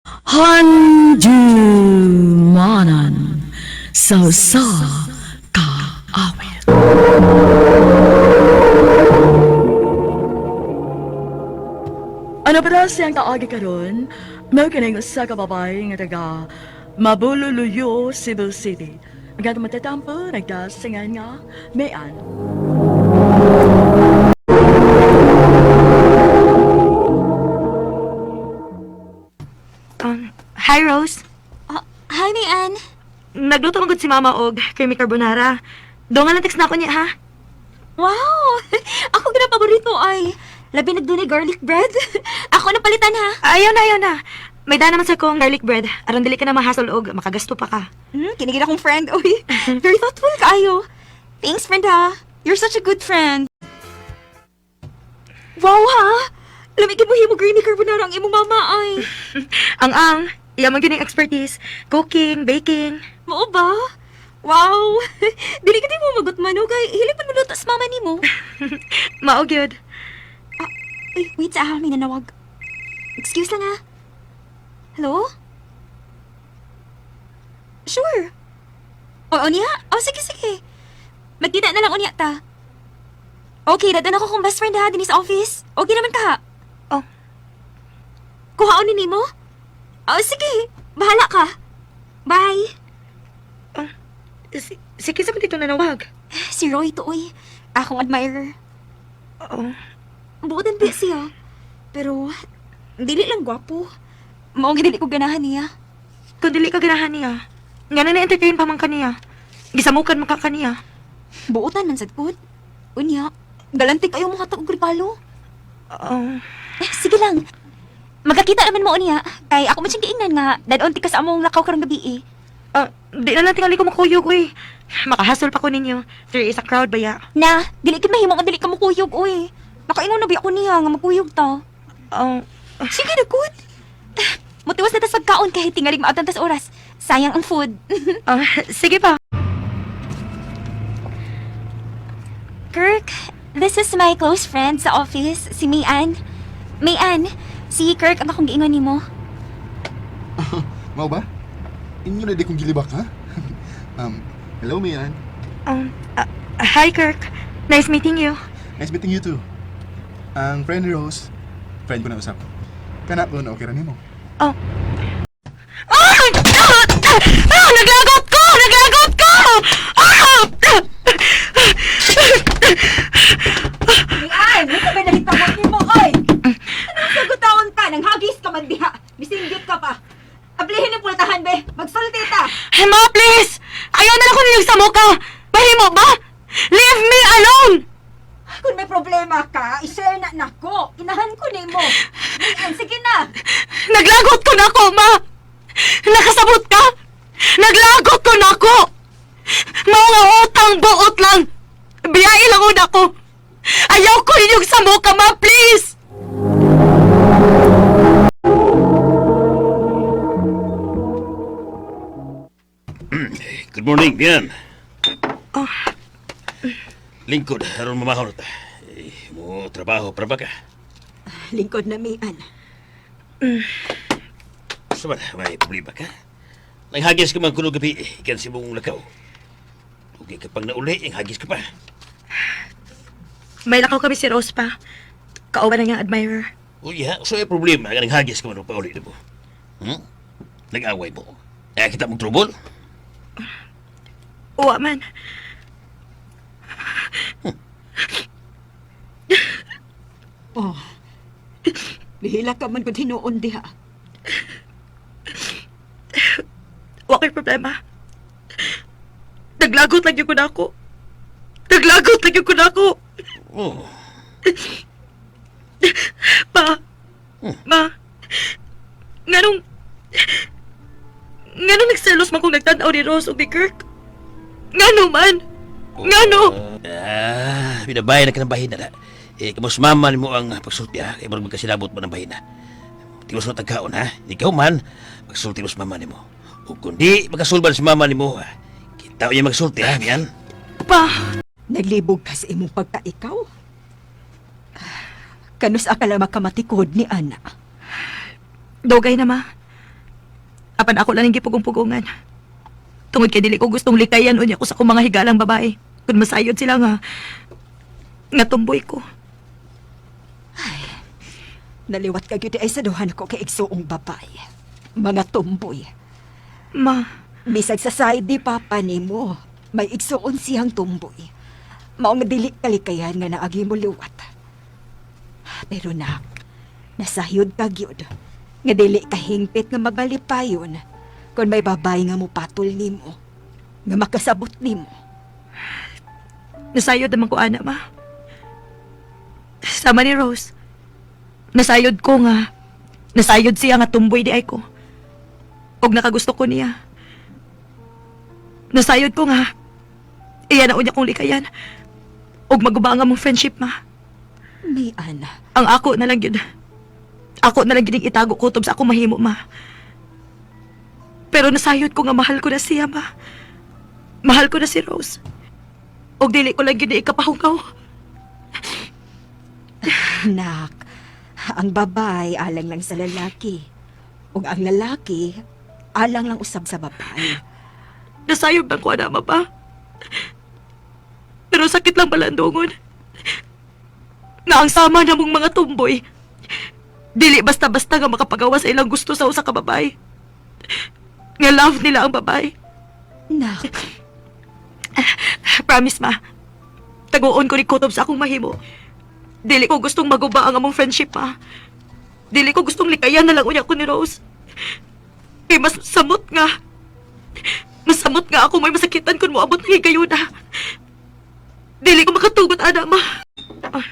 Handumanan sa usa ka awit. Ano pa siyang kaagi karon? Mao kining usa ka babae nga taga Mabululuyo, Cebu City. Ang atong matatampo nagdasingan nga Mayan. Hi, Rose. Ah, hi, Mayan. Nagluto man gud si Mama og creamy carbonara. Doon nga lang text na ako niya, ha? Wow! Ako gina paborito ay. Labi nagdunay garlic bread. Ako na palitan ha. Ayaw na, ayaw na. May daan naman sa kong garlic bread. Aron dili ka na mahasol og makagasto pa ka. Kinigil akong friend. Uy, very thoughtful kaayo. Thanks, friend ha. You're such a good friend. Wow ha! Lamigin mo himo creamy carbonara ang imong mama ay. Ang, iya man gyud ning expertise. Cooking, baking. Mao ba? Wow! Dili ka di mo magot man kay hilig man muluto sa mama nimo. Mao gyud. Uy, wait sa may nanawag. Excuse lang ah. Hello? Sure. Oo niya? Oh, sige, sige. Magkita na lang unya ta. Okay, dadan ako kong best friend ha, din sa office. Okay naman ka ha. Oh. Kuhaon ni nimo? Oh, sige. Bahala ka. Bye. Si, si kinsa man dito nanawag? Si Roy to, oy. Akong admirer. Oh. Buotan pa siya. Pero, dili lang gwapo. Mao dili ko ganahan niya. Kung dili ka ganahan niya, nga na na-entertain pa man kaniya. Gisamukan man ka kaniya. Buotan man sad gud. Unya, galante kayo mga og regalo. Oh. Eh, sige lang. Magkakita naman mo unya. Kay ako man siyang giingnan nga dadon ti ka sa among lakaw karong gabi eh. Ah, di na lang tingali ko makuyog, uy. Makahasol pa ko ninyo. There is a crowd ba ya? Na, dili kid mahimo nga dili ka mukuyog oy. Nakaingon na ba ako niya nga makuyog ta. Oh. Sige na good. Mutiwas na tas pagkaon kay tingalig maabtan tas oras. Sayang ang food. Ah, sige pa. Kirk, this is my close friend sa office, si Mayan. Mayan, si Kirk ang akong giingon nimo. Mao ba? Inyo na di kong gilibak, ha? Hello, Mian. Ah, hi, Kirk. Nice meeting you. Nice meeting you too. Ang friend ni Rose, friend ko na usap. Kana ko na okay ra nimo. Oh. Ah! Ah! Ah! Naglagot ko! Naglagot ko! Ah! Ay, may sabay nahitawag ni mo, oy! Anong sagutawan ka? Nang hagis ka man diha. Misinggit ka pa. Ablihin ang pultahan, be. Magsulti ta. Hey, ma, please! Ayaw na lang ko ninyong samuka! Mahimo ba? Leave me alone! Kung may problema ka, i-share na nako. Inahan ko nimo. Mian, sige na. Naglagot ko na ako, ma! Nakasabot ka? Naglagot ko na ako! Mga utang buot lang! Biyai lang una ko! Ayaw ko ninyong samuka, ma, please! Good morning, Bian. Lingkod, aron mamahon ta. Eh, mo trabaho para ba ka? Lingkod na, Mian. Sa man, may problema ka? Nanghagis ka man kuno gabi, eh, ikan si mong lakaw. Dugi ka pang nauli, ang hagis ka pa. May lakaw kami si Rose pa. Kauban na niyang admirer. Uy, ha, so ay problema ka nanghagis ka man o pauli na mo. Nag-away mo. Eh, kita mong trouble? Uwa man. Oh. Bihila ka man kung hinuon diha. Wa kay problema. Naglagot lang yung ko na ako. Naglagot lang yung ko na ako. Oh, Pa. Ma. Nganong... Nganong nagselos man kung nagtanaw ni Rose o ni Kirk? Ngano man? Ngano? Ah, binabayan na ka ng bahin na. Eh, kamos mama mo ang pagsulti ha. Kaya marag magkasinabot mo ng bahin na. Tiwas mo tagkaon ha. Ikaw man, magsulti mo sa mama nimo. O kundi makasulban si mama nimo, ha. Kita niya magsulti ha, yan. Pa. Naglibog ka sa imong pagkaikaw. Kanus akala makamatikod ni Ana. Dogay na ma. Apan ako lang ang gipugong-pugongan. Tungod kay dili ko gustong likayan unya ko sa akong mga higalang babae. Kung masayod sila nga, nga tumboy ko. Naliwat ka gyud ay sa duhan ko kay igsuong babae. Mga tumboy. Ma, Bisag sa side di papa nimo, may igsuon siyang tumboy. Mao nga dili kalikayan nga naagi mo liwat. Pero nak, nasayod ka gyud. Nga dili ka hingpit nga magmalipayon kung may babae nga mupatol nimo, nga makasabot nimo. Nasayod naman ko, ana, ma. Sama ni Rose. Nasayod ko nga. Nasayod siya nga tumboy di ay ko. Og nakagusto ko niya. Nasayod ko nga. Iya na unya kong likayan. Og maguba nga mong friendship, ma. May ana. Ang ako na lang yun. Ako na lang yun ang itago kutob sa ako mahimo, ma. Pero nasayod ko nga mahal ko na siya, ma. Mahal ko na si Rose. Og dili ko lang yun ikapahungaw. Nak, ang babae alang lang sa lalaki. Ug ang lalaki alang lang usab sa babae. Nasayod na ko, ana, ma ba? Pero sakit lang pala ang dungon. Na ang sama na mong mga tumboy. Dili basta-basta nga makapagawa sa ilang gusto sa usa ka babae. Nga love nila ang babae. Nak, Promise, ma. Taguon ko ni Kutob sa akong mahimo. Dili ko gustong maguba ang among friendship, ma. Dili ko gustong likayan na lang unya ko ni Rose. Kay mas samot nga. Mas samot nga ako may masakitan kung moabot ng higayuna. Dili ko makatugot, ana, ma. Ah,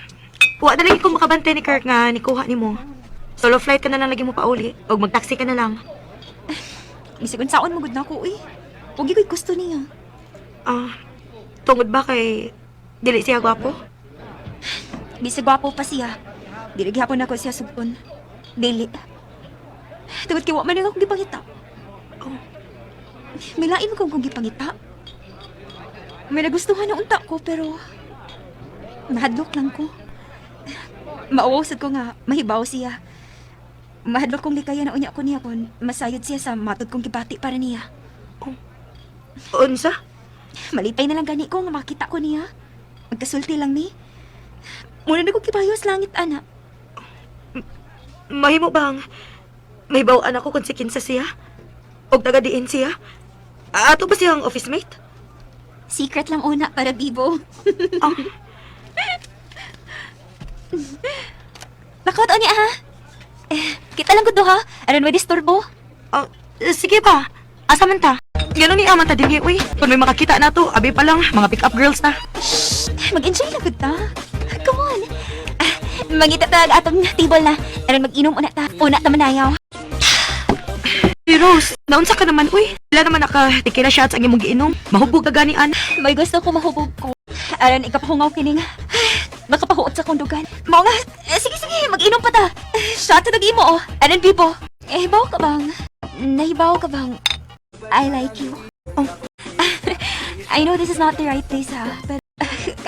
wa na lagi ko makabantay ni Kirk nga nikuha nimo. Solo flight ka na lang lagi mo pauli. O mag-taxi ka na lang. Bisag unsaon mo gud nako uy. Ug ko'y gusto niya. Ah, tungod ba kay dili siya gwapo? Bisag gwapo pa siya. Dili gihapon ako siya sugpon. Dili. Tungod kay wa man akong gipangita. Oh. May lain ko kong gipangita. May nagustuhan na unta ko pero nahadlok lang ko. Mauwaw sad ko nga mahibaw siya. Mahadlok kong likayan na unya ko niya kon masayod siya sa matod kong gibati para niya. Unsa? Malipay na lang gani ko nga makita ko niya. Magkasulti lang ni. Muna na ko kibayos langit, ana. Mahimo bang may bawaan ako kung si Kinsa siya? Og taga diin siya? Ato ba siyang office mate? Secret lang una para bibo. Ah. Nakot niya ha. Eh, kita lang gud ha. Aron may disturbo. Ah, sige ba? Asa man ta? Ganun ni aman ta dinhi, uy. Kung may makakita na to, abi pa lang, mga pick-up girls na. Mag-enjoy lang gud ta. Come on. Ah, mangita ta ang atong table na. Aron mag-inom una ta. Una ta manayaw. Hey, Rose, naunsa ka naman, uy. Wala naman naka tequila shots ang imong giinom. Mahubog ka gani, an. May gusto ko mahubog ko. Aron ikapahungaw kining. Makapahuot sa kong dugan. Mao nga, eh, sige sige, mag-inom pa ta. Eh, shot sa imo oh. Aron bibo. Eh, hibaw ka bang? Nahibaw ka bang? I like you. Oh. I know this is not the right place ha, pero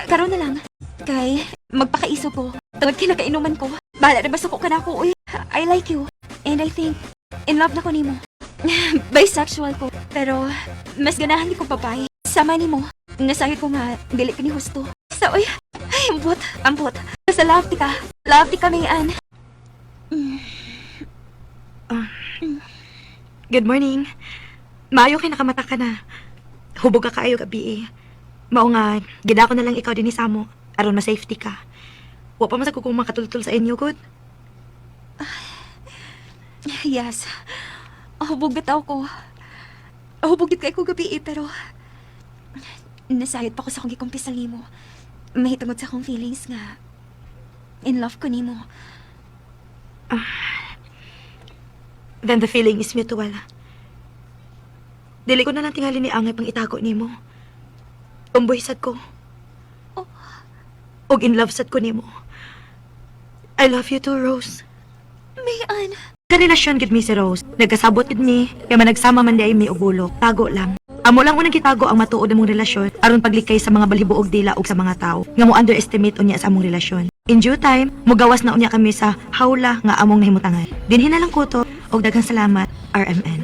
karon na lang. Kay magpakaiso ko. Tungod kay nakainuman ko. Bahala na basta ko ka na ako. Uy, I like you. And I think in love na ko nimo. Bisexual ko. Pero mas ganahan ko babae. Sama nimo. Nasayod ko nga dili ka ni husto. So, uy, ay, ambot, ambot. Basta love ti ka. Love ti ka, Mayan. Good morning. Maayo kay nakamata ka na. Hubog ka kaayo gabi eh. Mao nga, gidako na lang ikaw din ni Samo. Aron ma-safety ka. Wa pa man sa kung makatultul sa inyo, good. Yes. Hubog bitaw ko. Hubog gid kay ko gabi eh, pero nasayod pa ko sa akong gikumpisal nimo. Mahitungod sa akong feelings nga in love ko nimo. Then the feeling is mutual. Dili ko na lang tingali ni Angay pang itago nimo. Tumboy sad ko. Oh. Og in love sad ko nimo. I love you too, Rose. Mayan. Sa relasyon gid mi si Rose, nagkasabot gid mi, kay managsama man di ay mi og bulok, tago lang. Amo lang unang gitago ang matuod namong relasyon aron paglikay sa mga balhiboog dila og sa mga tao nga mo underestimate unya sa among relasyon. In due time, mugawas na unya kami sa hawla nga among nahimutangan. Dinhi na lang ko to og daghang salamat. RMN.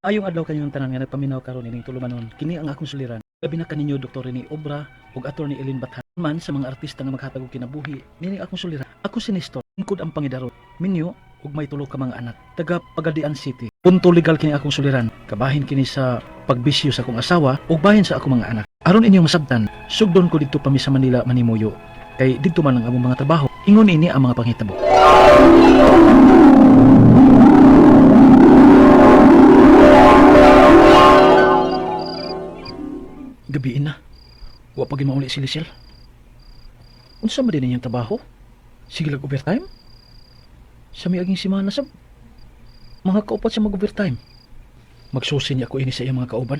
Ayong adlaw kanyong tanan nga nagpaminaw karon ining tulumanon. Kini ang akong suliran. Labi na kaninyo Dr. Rene Obra ug Attorney Eileen Bathan man sa mga artista nga maghatag og kinabuhi. Nining akong suliran. Ako si Nestor, lingkod ang pangidaro. Minyo ug may tulo ka mga anak. Taga Pagadian City. Punto legal kini akong suliran. Kabahin kini sa pagbisyo sa akong asawa ug bahin sa akong mga anak. Aron inyong masabtan, sugdon ko didto pa mi sa Manila manimuyo. Kay didto man ang among mga trabaho. Ingon ini ang mga panghitabo. Gabiin na. Wa pa gyud mauli si Lisel. Unsa man din inyong trabaho? Sige lag overtime? Sa miaging semana sab mga kaupat sa mag-overtime. Magsusi niya ako ini sa iyang mga kauban.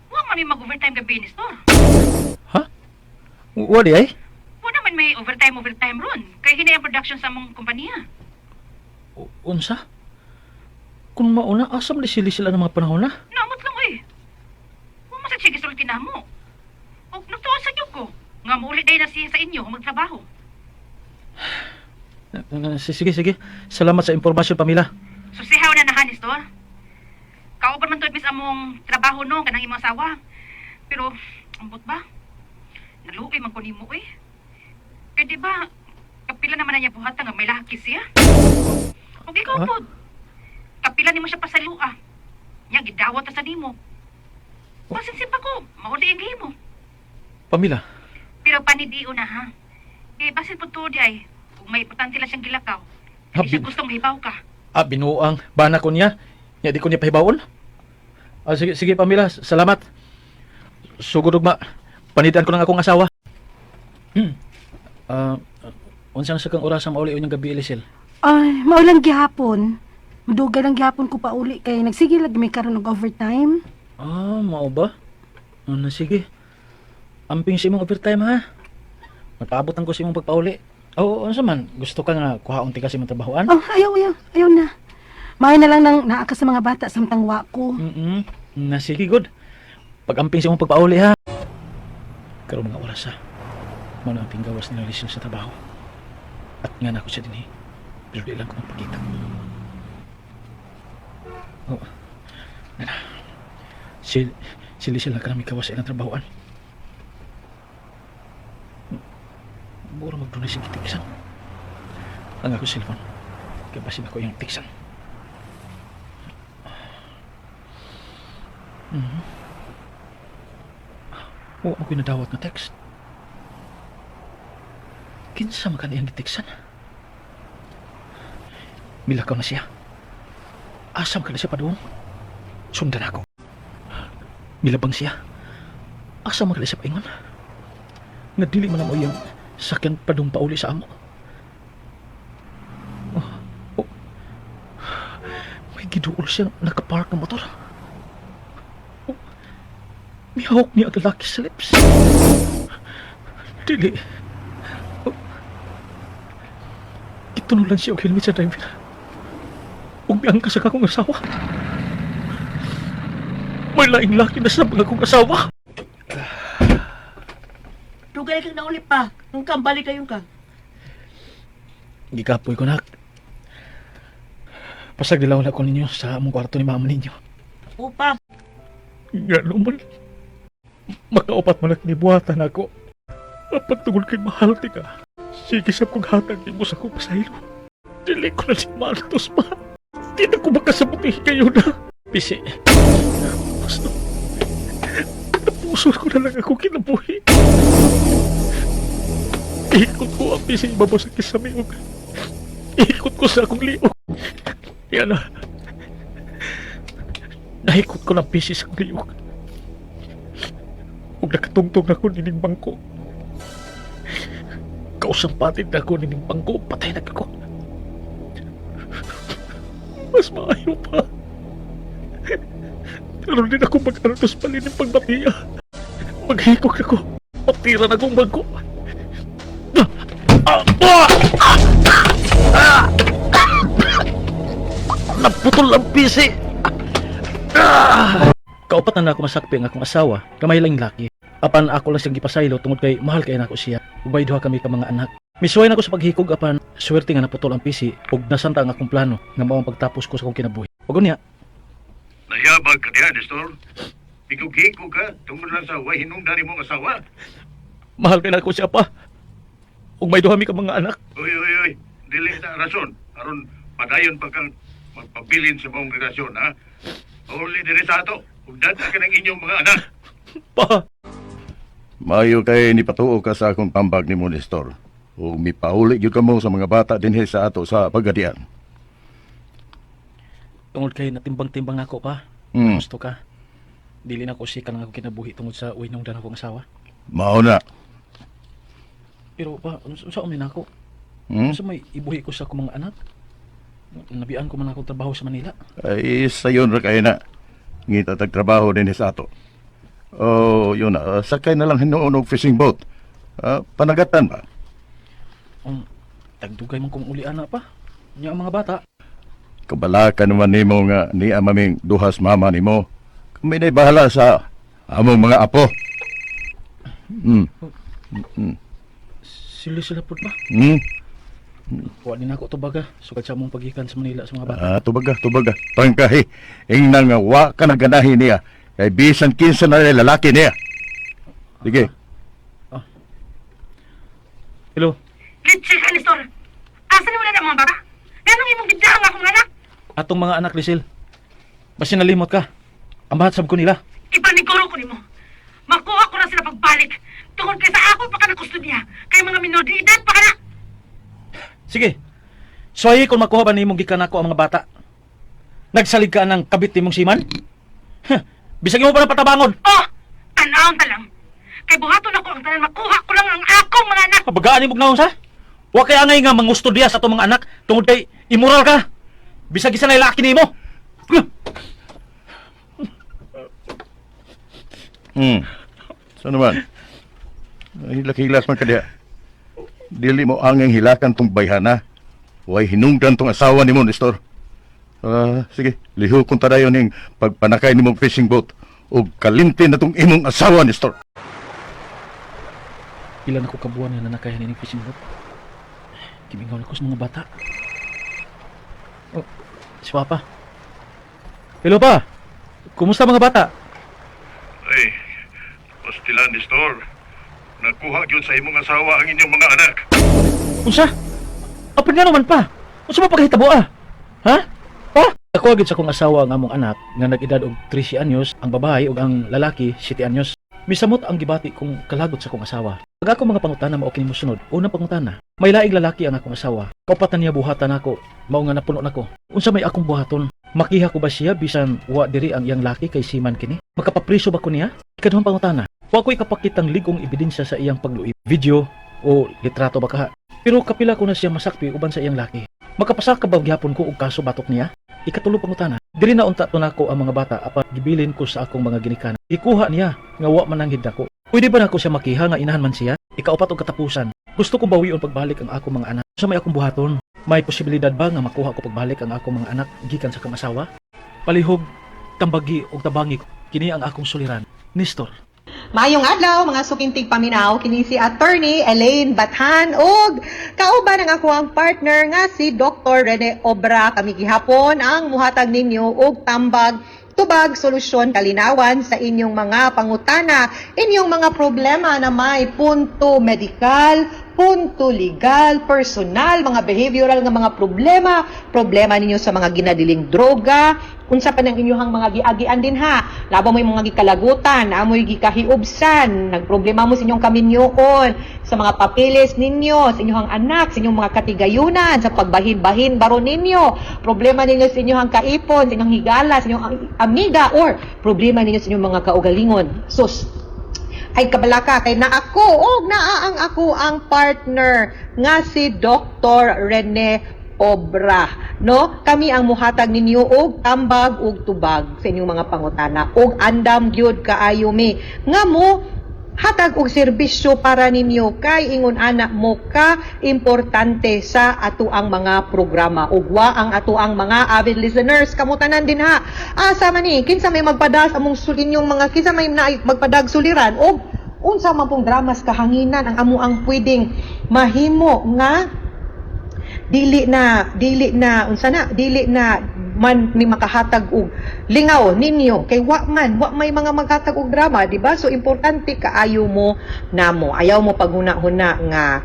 Wa man may mag-overtime gabi ni store. Ha? Wa di ay? Wa naman may overtime overtime ron. Kay hinay ang production sa among kompanya. Unsa? Kung mauna, asa man di sila sila ng mga panahon na? Naamot lang eh. Wa man sa sige sulti na mo. Og nagtuon sa inyo ko. Nga muuli day na siya sa inyo kung magtrabaho. Sige, sige. Salamat sa impormasyon, Pamela. Susihaw na nahan ni store. Kauban man tuod mis among trabaho no kanang imong asawa. Pero ambot ba? Naluoy man ko nimo eh. Kay di ba kapila naman na niya buhatan nga may laki siya. Ug ikaw Ha? pod. Kapila nimo siya pasalua. Nya gidawat ta sa nimo. Pasinsin pa ko, mauli ang gihimo. Pamela, Pero panidio na ha. Eh basin po tuod ay kung may importante lang siyang gilakaw. Di siya Habi. gustong hibaw ka. Ah, binuang. Bana ko niya. Nya di ko niya pahibawon. Ah, sige, sige Pamela, salamat. Sugod ugma. Panidan ko lang akong asawa. Ah, unsa na sa kang oras ang mauli unyang gabi, Elisel? Ay, maulan gihapon. Madugay lang gihapon ko pauli kay nagsige lagi may karon og overtime. Ah, mao ba? Ano, sige. Amping sa imong overtime ha. Mapaabot ang ko sa imong pagpauli. Oo, unsa man? Gusto ka nga kuhaon tika sa imong trabahoan? Oh, ayaw, ayaw, ayaw na. Maayo na lang nang naa ka sa mga bata samtang wa ko. Na sige, good. Pag-amping sa imong pagpauli ha. Karon mga oras ha. Mao na ang pinggawas ni Lisel sa trabaho. At nga na ako siya dinhi. Pero di lang ko magpakita. Oh. Nana. Si si Lisel na karami kawas sa ilang trabahoan. Mura magdunay siyang kitiksan. Ang ako cellphone. Kaya basin ako yung tiksan. Wa mo nadawat nga text. Kinsa man kaniyang giteksan? Milakaw na siya. Asa man kana siya padung? Sundan ako. Milabang siya. Asa man kana siya paingon? Nga dili man mo iyang sakyan padung pauli sa amo. Oh, oh. May giduol siya nakapark ng motor. Mihawak niya ang lalaki sa lips. Dili. Oh. Gitunulan siya og helmet sa driver. Ug miangkas sa akong asawa. May laing laki na sa mga akong asawa. Dugay kang nauli pa. Nung kang balik kayo ka. Gikapoy ko nak. Pasag dilaw na ko ninyo sa among kwarto ni mama ninyo. Upa. Nga naman. Makaupat man ang nibuhatan ako. Apat tungod kay mahal ti ka. Sige sa kong hatag nimo sa akong pasaylo. Dili ko na si Martos pa. Di na ko makasabot eh kayo na. Pisi. Basta. Napuso ko na lang ako kinabuhi. Ikot ko ang pisi ibabaw sa kisamiog. Ikot ko sa akong liog. Yan na. Nahikot ko ng pisi sa akong liog. Ug nakatungtong ako nining bangko. Kausang patid na ako nining bangko, patay na ako. Mas maayo pa. Pero din ako mag-antos pa rin ng pagbatiya. Maghikog ako. Patira na akong bangko. Ah! Ah! Ah! Naputol ang pisi! Kaupat na ako masakpi ang akong asawa, kamay lang laki. Apan ako lang siyang gipasaylo tungod kay mahal kay nako siya. Ubay duha kami ka mga anak. Misuway na ko sa paghikog apan swerte nga naputol ang pisi ug nasanta ang akong plano nga mao ang pagtapos ko sa akong kinabuhi. Ug unya, Nayabag ka diha, Nestor. Hikog-hikog ka tungod lang sa way hinungdan nimong asawa. Mahal kay nako siya pa. Ug may duha mi ka mga anak. Uy, uy, uy. Dili na rason. Aron padayon pa kang magpabilin sa mong relasyon, ha? Uli diri sa ato. Ug dada ka ng inyong mga anak. Pa. Mayo kay nipatuo ka sa akong pambag nimo, Nestor. Ug mipauli gyud kamo sa mga bata dinhi sa ato sa pagadian. Tungod kay natimbang-timbang ako pa. Gusto ka. Dili na ko sikan ang akong kinabuhi tungod sa uy nung akong asawa. Mao na. Pero pa, unsa man nako? Unsa may ibuhi ko sa akong mga anak? Nabian ko man akong trabaho sa Manila. Ay, sayon ra kay na. Ngita tag trabaho dinhi sa ato. Oh, yun na. Sakay na lang hinuon og fishing boat. Panagatan ba? Ang tagdugay man kong uli ana pa. Nya ang mga bata. Kabala ka naman nimo nga niya maming duhas mama nimo. Kami na'y bahala sa among mga apo. Sila sila pud pa. Wa din ako tubaga sukad sa among pagikan sa Manila sa mga bata. Ah, tubaga, tubaga. Pangkahi. Ingna nga wa ka na ganahi niya. Kay bisan kinsa na rin lalaki niya. Sige. Hello. Litsi ka, Nestor! Asa ni mo na ang mga bata? Ganong imong gidang akong anak? Atong mga anak, Lisil. Basin nalimot ka. Ang bahat sab ko nila. Ipaniguro ko nimo. Makuha ko na sila pagbalik. Tungod kay sa ako pa ka nakustudya. Kay mga minor de edad pa ka na. Sige. Suwayi kung makuha ba nimong gikan ako ang mga bata. Nagsalig ka ng kabit nimong siman? Huh, bisag imo pa ng patabangon. Oh, tanawon ta lang. Kay buhaton ako ang tanan makuha ko lang ang akong mga anak. Pabagaan ni naon sa? Wa kay angay nga mangustudya sa atong mga anak tungod kay immoral ka. Bisag isa na laki nimo. Huh. So naman. Hilak-hilas man ka diha. Dili mo angeng hilakan tong bayhana. Way hinungdan tong asawa nimo, Nestor. Sige, liho kong tadayon ning pagpanakay nimong fishing boat ug kalimti na tong imong asawa, Nestor. Pila na ko kabuan nga nanakayan ining fishing boat. Gimingaw na ko sa mga bata. Oh, si Papa. Hello pa. Kumusta mga bata? Ay, pastila, Nestor. Nakuha gyud sa imong asawa ang inyong mga anak. Unsa? Apan nga naman pa. Unsa mo pagkahitabo ah? Ha? Pa? Ako agad sa kong asawa ang among anak nga nag-edad og 13 anyos, ang babae ug ang lalaki 7 anyos. Misamot ang gibati kong kalagot sa kong asawa. Pag ako mga pangutana mao kini mosunod. Unang pangutana, may laing lalaki ang akong asawa. Kaupatan niya buhatan ako, mao nga napuno nako. Unsa may akong buhaton? Makiha ko ba siya bisan wa diri ang iyang laki kay siman kini? Makapapriso ba ko niya? Ikaduhang pangutana, wa ko'y kapakitang ligong ebidensya sa iyang pagluib, video o litrato ba kaha. Pero kapila ko na siya masakpi uban sa iyang laki. Makapasaka ba gihapon ko og kaso batok niya? Ikatulo pangutana. Dili na unta to nako ang mga bata apan gibilin ko sa akong mga ginikanan. Ikuha niya nga wa man ang nako. Pwede ba nako siya makiha nga inahan man siya? Ikaupat og katapusan. Gusto ko bawion pagbalik ang akong mga anak. Sa may akong buhaton, may posibilidad ba nga makuha ko pagbalik ang akong mga anak gikan sa akong asawa? Palihog, tambagi og tabangi ko. Kini ang akong suliran. Nestor. Maayong adlaw mga sukintig paminaw kini si Attorney Elaine Bathan ug kauban ang ako ang partner nga si Dr. Rene Obra. Kami gihapon ang muhatag ninyo og tambag, tubag, solusyon, kalinawan sa inyong mga pangutana, inyong mga problema na may punto medikal, punto legal, personal, mga behavioral nga mga problema, problema ninyo sa mga ginadiling droga, unsa pa nang inyong mga giagian din ha. Labo mo yung mga gikalagutan, amoy gikahiubsan, nagproblema mo sa inyong kaminyoon, sa mga papeles ninyo, sa inyong anak, sa inyong mga katigayunan, sa pagbahin-bahin baro ninyo, problema ninyo sa inyong kaipon, sa inyong higala, sa inyong amiga, or problema ninyo sa inyong mga kaugalingon. Sus, ay kabalaka kay na ako og naa ang ako ang partner nga si Dr. Rene Obra, no? Kami ang muhatag ninyo og tambag ug tubag sa inyong mga pangutana og andam gyud kaayo mi nga mo hatag og serbisyo para ninyo kay ingon ana mo ka importante sa atuang mga programa ug wa ang atuang mga avid listeners kamo tanan din ha. Asa man ni kinsa may magpadas among inyong mga kinsa may magpadag suliran og Unsa man pong dramas kahanginan ang amo ang pwedeng mahimo nga dili na unsa na, dili na man ni makahatag og lingaw ninyo, kay wa man, wa may mga maghatag og drama, di ba? So importante kaayo mo namo, ayaw mo paghuna-huna nga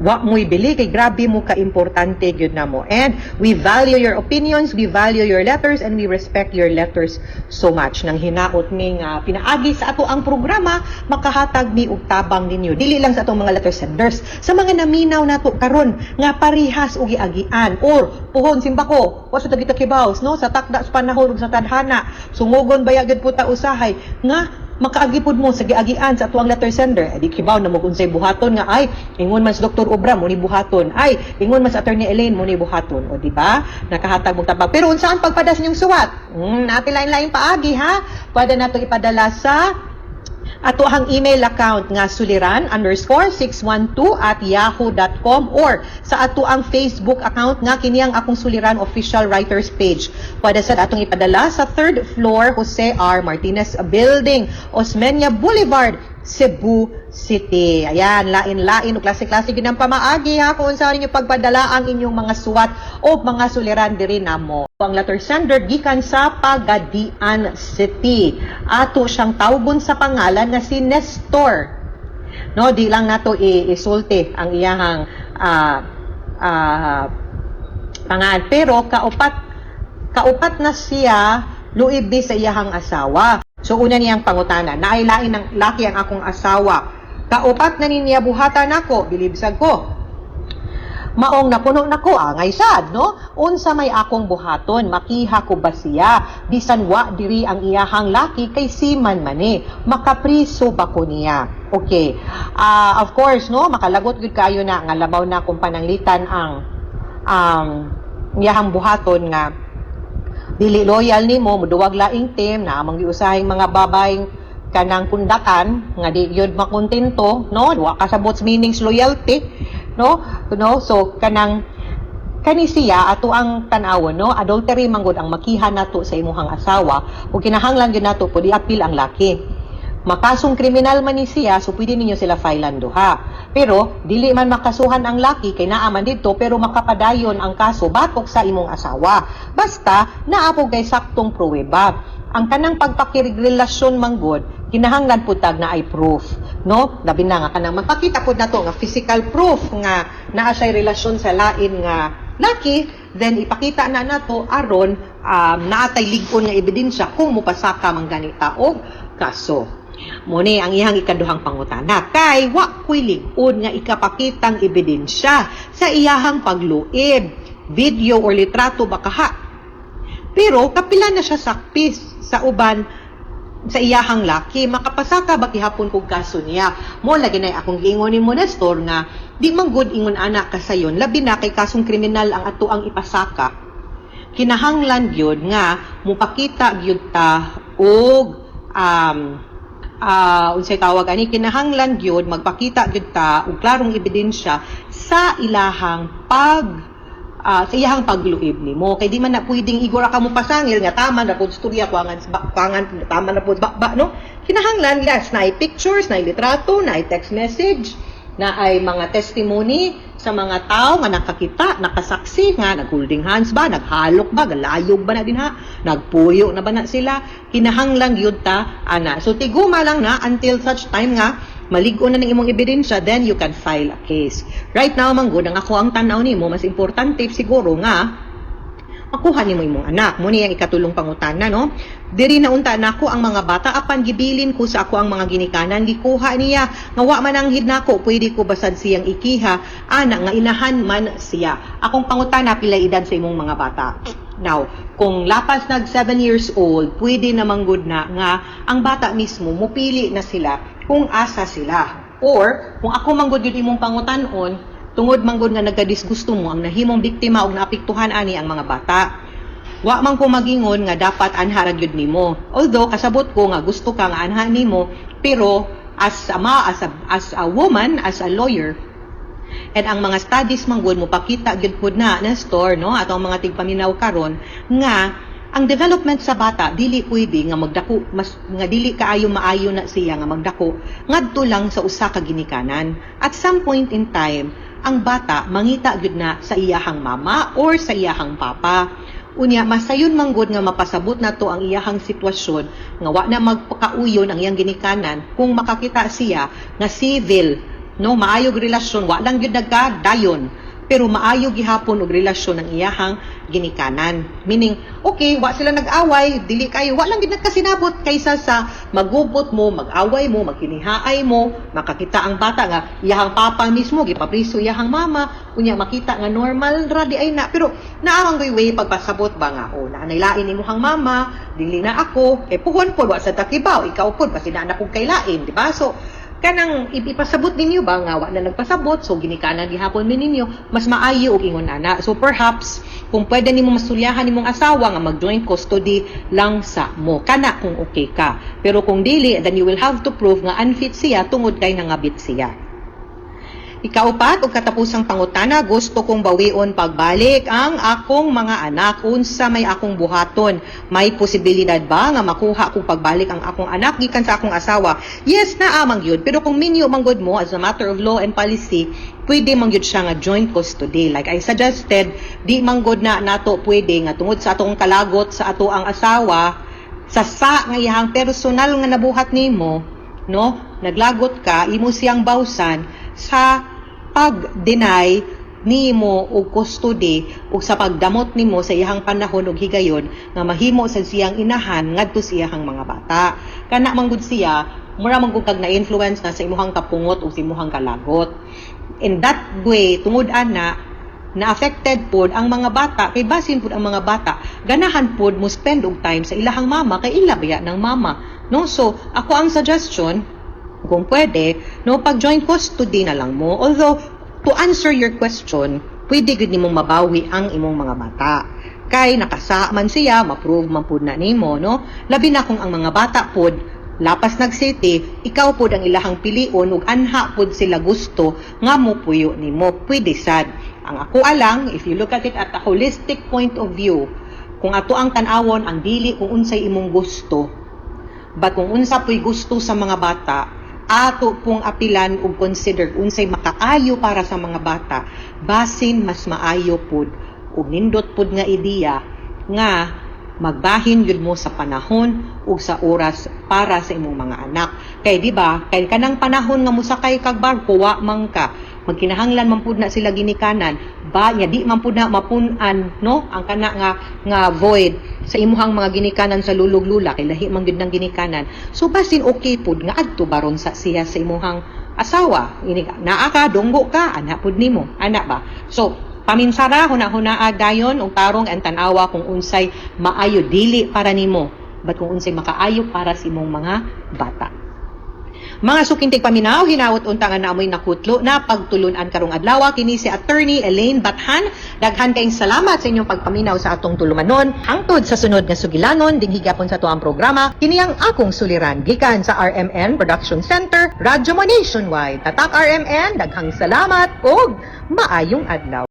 wa mo'y bili, kay grabe mo ka-importante gyud namo. And we value your opinions, we value your letters, and we respect your letters so much. Nang hinaot mi nga pinaagi sa ato ang programa, makahatag mi og tabang ninyo, dili lang sa atong mga letter senders, sa mga naminaw nato karon nga parihas og giagian or puhon simbako, wa sa tagita kibaws, no, sa takda sa panahon ug sa tadhana, sungugon baya gyud po ta usahay nga makaagi pud mo sa giagian sa atuang letter sender. Eh, di kibaw na mo kung unsay buhaton nga, "Ay, ingon man si Dr. Obra, mo ni buhaton. Ay, ingon man si Attorney Elaine, mo ni buhaton." O, di ba, nakahatag mong tabang. Pero unsaan pagpadas inyong suwat? Natin lain-lain paagi, ha. Pwede nato ipadala sa ato ang email account nga suliran_612@yahoo.com or sa ato ang Facebook account nga kini ang Akong Suliran Official Writers Page. Pwede sad atong ipadala sa third floor, Jose R. Martinez Building, Osmeña Boulevard, Cebu City. Ayan, lain-lain o klase-klase gid ang pamaagi, ha, kung unsa ninyo pagpadala ang inyong mga suwat o mga suliran diri namo. Ang letter sender gikan sa Pagadian City. Ato siyang tawgon sa pangalan nga si Nestor. No, di lang nato isulti ang iyahang pangalan, pero kaupat kaupat na siya luibi sa iyahang asawa. So una niyang pangutana, "Naay lain ng laki ang akong asawa. Kaupat na niya buhatan nako, bilib sad ko. Maong napuno nako, angay sad, no? Unsa may akong buhaton, makiha ko ba siya? Bisan wa diri ang iyahang laki kay seaman man eh. Makapriso ba ko niya?" Okay. Ah, of course, no, makalagot gyud kayo na nga labaw na kung pananglitan ang iyahang buhaton nga dili loyal nimo, muduwag laing team na among giusahing mga babayeng kanang kundakan nga di gyud makontento, no, wa kasabot meanings loyalty, no. So kanang kani siya, ato ang tan-awon, no, adultery manggod ang makiha nato sa imuhang asawa ug kinahanglan gyud nato pud iapil ang laki. Makasong kriminal man ni siya, so pwede ninyo sila filean duha. Pero dili man makasuhan ang laki kay naa man didto, pero makapadayon ang kaso batok sa imong asawa. Basta naa po kay saktong pruweba. Ang kanang pagpakirigrelasyon manggod, kinahanglan pud tag naay proof, no? Labi na nga kanang magpakita pud nato nga physical proof nga naa siya relasyon sa lain nga laki, then ipakita na nato aron naatay lig-on nga ebidensya kung mupasaka man ganita og kaso. Muni ang iyang ikaduhang pangutana, "Kay wa ko'y lig-on nga ikapakitang ebidensya sa iyahang pagluib, video or litrato ba kaha. Pero kapila na siya sakpis sa uban sa iyahang laki, makapasaka ba gihapon kog kaso niya?" Mo lagi na akong giingon nimo, Nestor, nga di man gud ingon ana kasayon, labi na kay kasong kriminal ang ato ang ipasaka. Kinahanglan gyud nga mupakita gyud ta og unsay tawag ani, kinahanglan gyud magpakita gyud ta og klarong ebidensya sa iyahang pagluib nimo, kay di man na pwedeng igora ka mo pasangil nga tama na pud storya, kuangan kuangan tama na pud ba, ba, no. Kinahanglan, yes, naay pictures, naay litrato, naay text message, naay mga testimony sa mga tao nga nakakita, nakasaksi nga nag-holding hands ba, naghalok ba, galayog ba na din ha, nagpuyo na ba na sila. Kinahanglan gyud ta ana. So tiguma lang na until such time nga malig-on na ng imong ebidensya, then you can file a case. Right now man gud, ang ako ang tan-aw nimo, mas importante siguro nga makuha nimo imong anak. Mo ni ang ikatulong pangutana, no? "Diri na unta nako ang mga bata, apan gibilin ko sa ako ang mga ginikanan, gikuha niya nga wa man anghid nako. Pwede ko basad siyang ikiha ana nga inahan man siya?" Akong pangutana, pila edad sa imong mga bata? Now, kung lapas nag 7 years old, pwede namang good na nga ang bata mismo mupili na sila kung asa sila. Or, kung ako man gud yun imong pangutanon, tungod man gud nga nagkadisgusto mo, ang nahimong biktima og naapektuhan ani ang mga bata. Wa man ko magingon nga dapat anha ra gyud nimo. Although kasabot ko nga gusto ka nga anha nimo, pero as a ma, as a woman, as a lawyer, and ang mga studies man gud mo pakita gyud pud na, Nestor, no, atong mga tigpaminaw karon nga Ang development sa bata dili pwede nga magdako mas nga dili kaayo maayo na siya nga magdako ngadto lang sa usa ka ginikanan. At some point in time, ang bata mangita gyud na sa iyahang mama or sa iyahang papa. Unya, masayon manggod nga mapasabot na to ang iyahang sitwasyon nga wa na magpakauyon ang iyang ginikanan kung makakita siya nga civil, no, maayog relasyon, wa lang gyud nagkadayon pero maayo gihapon og relasyon ng iyahang ginikanan. Meaning, okay, wa sila nag-away, dili kayo, wa lang gid nagkasinabot kaysa sa magubot mo, mag-away mo, magkinihaay mo, makakita ang bata nga iyahang papa mismo gipapriso iyahang mama, unya makita nga normal ra di ay na. Pero naa man goy way pagpasabot ba nga, oh, naa lain imuhang mama, dili na ako, eh puhon pod wa sa takibaw, ikaw pod basi naa na kog kay lain, di ba? So, kanang ipasabot ninyo ba nga wa na nagpasabot, so ginikanan gihapon mi ninyo, mas maayo og ingon ana. So perhaps kung pwede nimo masulyahan nimong asawa nga mag joint custody lang sa mo kana kung okay ka, pero kung dili, then you will have to prove nga unfit siya tungod kay nangabit siya. Ikaupat ug katapusang pangutana, gusto kong bawion pagbalik ang akong mga anak. Unsa may akong buhaton? May posibilidad ba nga makuha kong pagbalik ang akong anak gikan sa akong asawa? Yes, naa man gyud. Pero kung minyo man gud mo, as a matter of law and policy, pwede man gyud siya nga joint custody. Like I suggested, di man gud na nato pwede nga tungod sa atong kalagot sa ato ang asawa, sa nga iyang personal nga nabuhat nimo, no? Naglagot ka, imo siyang bawsan sa pag-deny nimo og custody ug sa pagdamot nimo sa iyang panahon og higayon nga mahimo sa siyang inahan ngadto sa iyang mga bata. Kana man gud siya, mura man gud kag na-influence na sa imuhang kapungot ug sa imuhang kalagot. In that way, tungod ana, na affected pod ang mga bata kay basin pod ang mga bata ganahan pod mo spend og time sa ilahang mama kay ila baya ng mama, no? So ako ang suggestion, kung pwede, no, pag joint custody na lang mo. Although, to answer your question, pwede gud nimong mabawi ang imong mga bata. Kay nakasa man siya, ma-prove man pud na nimo, no? Labi na kung ang mga bata pod lapas nag-city, ikaw pod ang ilahang pilion ug anha pod sila gusto nga mopuyo nimo. Pwede sad. Ang ako alang, if you look at it at a holistic point of view, kung ato ang tan-awon ang dili kung unsay imong gusto, but kung unsa po'y gusto sa mga bata, ato pong apilan ug consider unsay makaayo para sa mga bata, basin mas maayo pud ug nindot pud nga ideya nga magbahin yun mo sa panahon ug sa oras para sa imong mga anak. Kay di ba, kay kanang panahon nga mosakay kag barko, wa man ka magkinahanglan man pud na sila ginikanan ba nya, di man pud na mapun-an, no, ang kana nga nga void sa imuhang mga ginikanan sa lulog lula kay lahi man gyud ng ginikanan. So basin okay pud nga adto baron sa siya sa imuhang asawa. Ini naa ka, dunggo ka, ana pud nimo ana ba. So paminsara, huna-hunaa dayon og tarong ang tan-awa kung unsay maayo dili para nimo but kung unsay makaayo para sa imong mga bata. Mga suking tigpaminaw, hinawot unta nga naamoy nakutlo na pagtulunan karong adlaw. Kini si Attorney Elaine Bathan. Daghan kayong salamat sa inyong pagpaminaw sa atong tulumanon. Hangtod sa sunod nga sugilanon, dinhi gyapon sa atuang programa, kini ang akong suliran gikan sa RMN Production Center, Radyo Mo Nationwide. Tatak RMN, daghang salamat ug maayong adlaw.